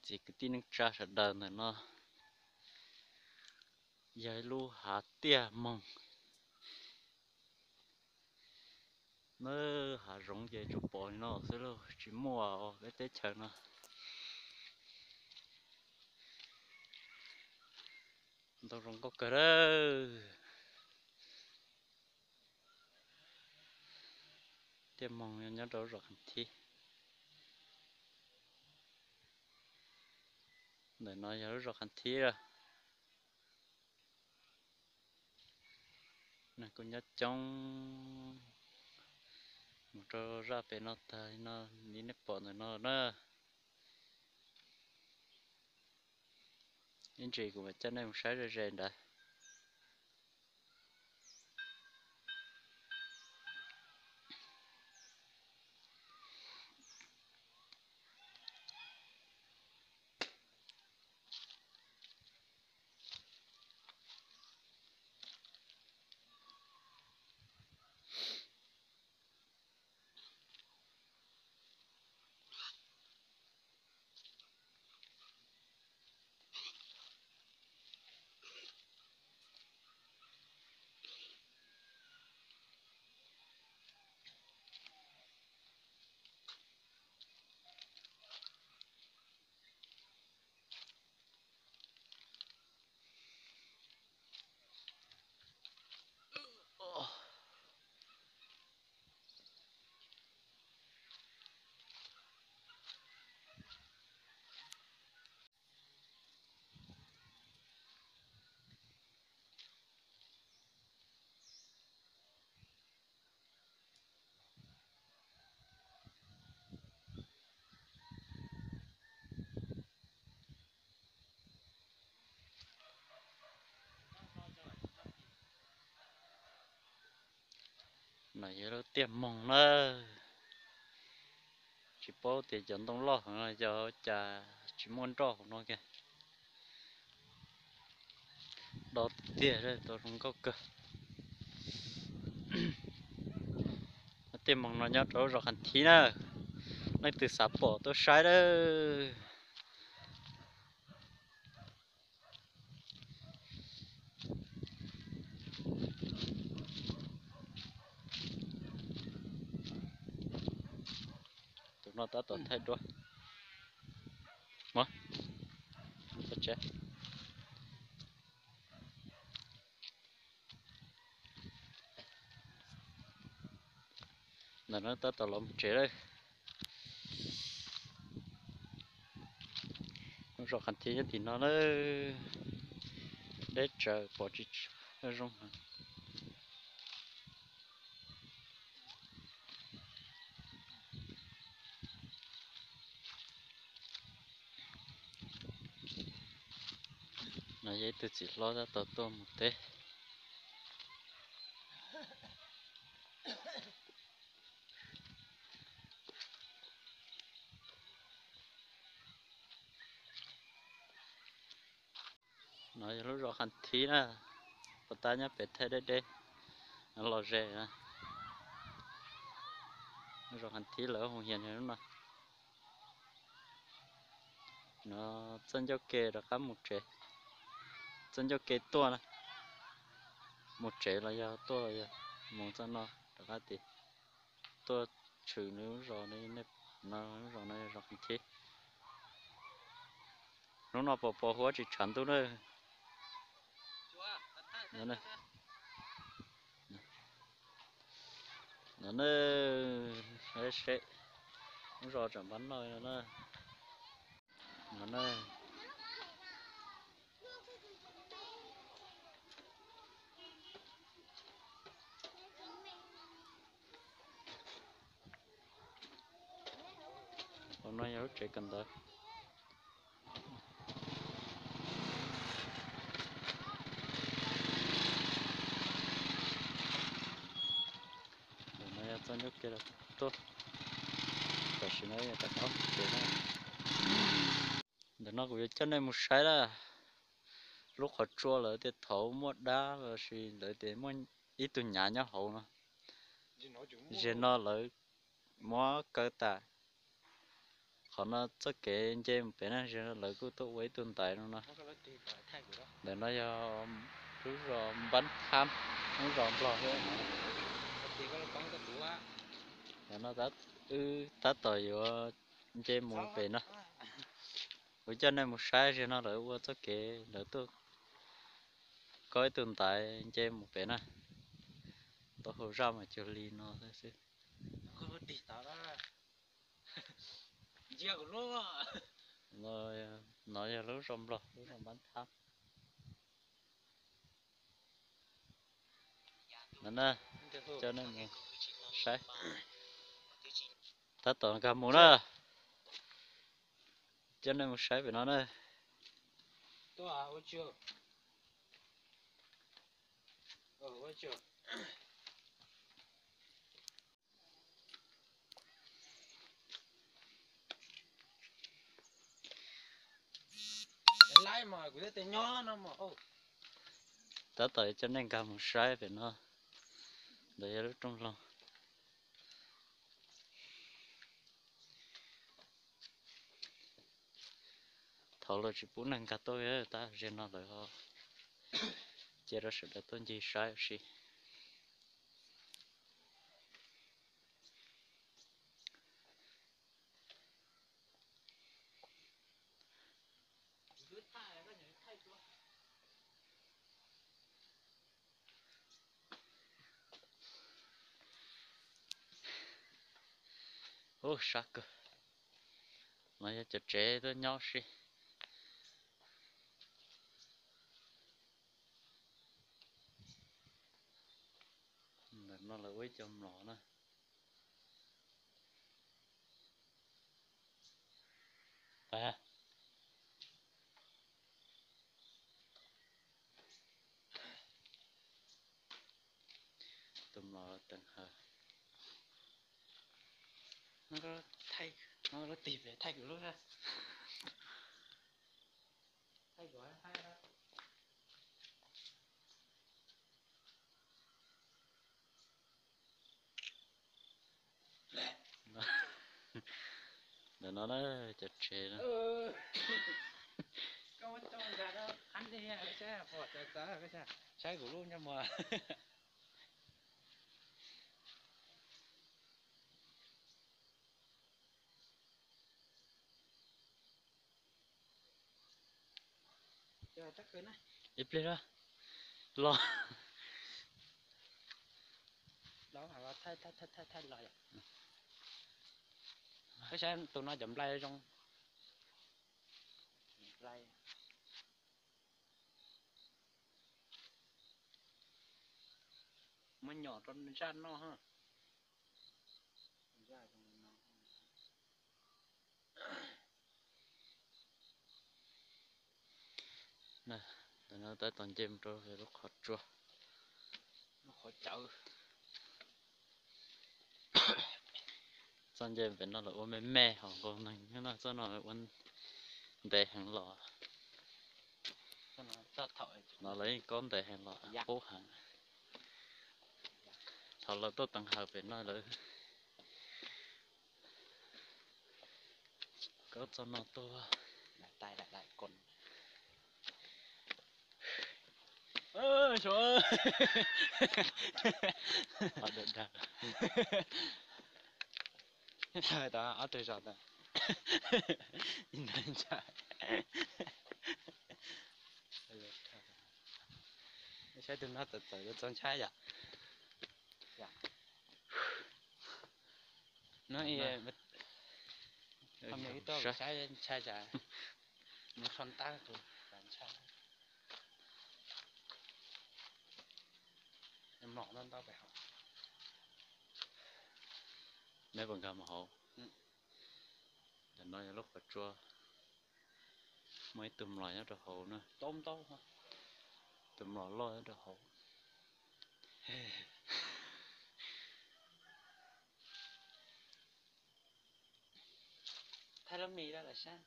Txiv kwv tij neej tsa sawv daws, ntawm no yog ib lub hav tiaj moog. Nab hav zoov ces tsuas pom li no xwb lauj, tsis muaj peb teb chaws no. Ntau zoo nkauj kawg lawm. Tiaj moog nyob rau lub zos Qhas Thib. Ntawm no yog lub zos Qhas Thib lawm. Neeg kuj nyob coob, mus rau zaj pem no tag li no, li nej pom ntawm no na. Ib ntsis kuv mam coj nej mus saib ze ze ntawd. No yog lub tiaj moog na. Tsis paub tias cov ntoo loj no yog cas tsis muaj nroj hauv no kiag. Do tiag, tau zoo nkauj kawg. Tiaj moog no nyob rau zos Qhas Thib na. Leej twg xav pom tuaj saib lawm. Tus no tab tom thaij duab. Muab tso tsev. Ntawm no tab tom los mus tsev lawm. Lub zos Qhas Thib nyob tim no lawm. Deb tsawv pom tsis zoo. No yog ib tug txiv hlob tab tom tuaj mus teb. No yog lub zos Qhas Thib na, puas tab nyob pem thaij deb deb, los ze na. Lub zos Qhas Thib lawv hu hias lub no. No txoj ncauj ke rov qab mus tsev, txoj ncauj ke tuaj na, mus tsev los yog tuaj los yog mus txoj no rov qab tid, tuaj tshwm nws lub zos, no lub zos no yog zos Qhas Thib. Hnub no pos pos huab tsis tshav ntuj na. No na, seb lub zos tseem npab noj no na. No na. Hauv no yog lub tsev kawm ntawv. Ntawm no yog txoj ncauj ke los tuaj. Tam sim no yog rov qab tsev na. Ntawm no kuv yuav coj nej mus saib na. Lub qhov tsua lawv tias thaum muaj dab los sis lawv tias muaj ib tug nyav nyob hauv no. Zaum no lawv muab kaw tas. Qhov no txoj kev nce mus pem na, lawv kuj tuaj ua ib tug ntaiv no no. Ntawm no yog lub zos Npab Thab, lub zos Nplog thiab. Ntawm no wb tab tom yuav nce mus pem no. Kuv coj nej mus saib, zaum no lawv ua txoj kev, lawv tuaj kov ib tug ntaiv nce mus pem na. Tau hauv zaj mas cuag li no xwb. No yog lub zos Nplog, lub zos Npab Thab. No na, coj nej mus saib. Tab tom nkag mus na. Coj nej mus saib pem no na. Tab tom coj nej nkag mus saib pem no. Ntawd yog lub rooj hlau. Thaum lawv tsis pub neeg nkag tuaj, tab zaum no lawv ho cia rau sawv daws tuaj ncig saib ua si. Ub, sab kawg. No yog cov tsev tuaj nyob si. Ntawm no lawv ua ib co mlom na. Tus mlom teev hawm. Thaij, thaij kuv lub. Ntawm no na, cov tsev no. Saib kuv lub nyob muag. Ib pliag los. Los, los, los, thaij, thaij, thaij, thaij los yom. Koj saib tus no cov nplai zoo. Nplai. Muab nyom rau zaj noj ha. Ntawm no tab tom nce mus rau lub qhov tsua, lub qhov cawv. Txoj nce pem no lawv ua me me hauv nkaus neeg no, txoj no lawv ua ntev heev los. No lawv yeej kaub ntev heev los qub heev. Thaum lawv tuaj teev hawm pem no lawv kaub txoj no tuaj. Ob tug zos tas. Saib tus no txawm txawm yuav txaus ntshai yom. No, ib tug saib ntshai tsam nws so ntab tus ntshai. Mlom ntau ntau pem hauv. Neb puas nkag mus hauv? Tam no yog lub qhov tsua, muaj ib tug mlom nyob rau hauv na. Tus mlom loj nyob rau hauv. Thaij lub mis rau lawv saib.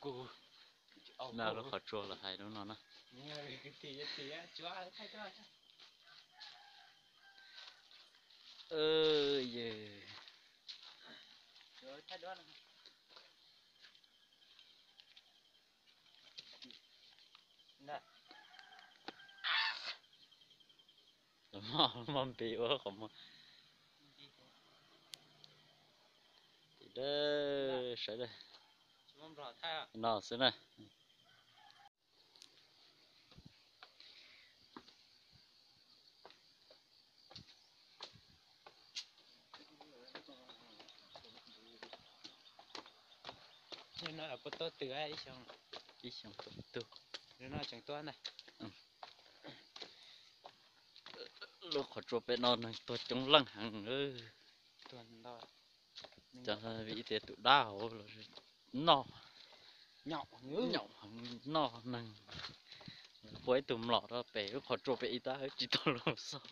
Kuv, no lub qhov tsua lawv hais lub no na. Yog, muaj npis ua qhov muag. Tim dawb sawv daws, no xwb na. Ib xyoos tuaj tug. Lub qhov tsua pem no neeg tuag coob leej heev. Cov vim tias tus dab hauv los noj, nyaum heev, noj neeg. Lawv puab ib tug mlom rau pem lub qhov tsua pem ib tab tsis tau lug xauj.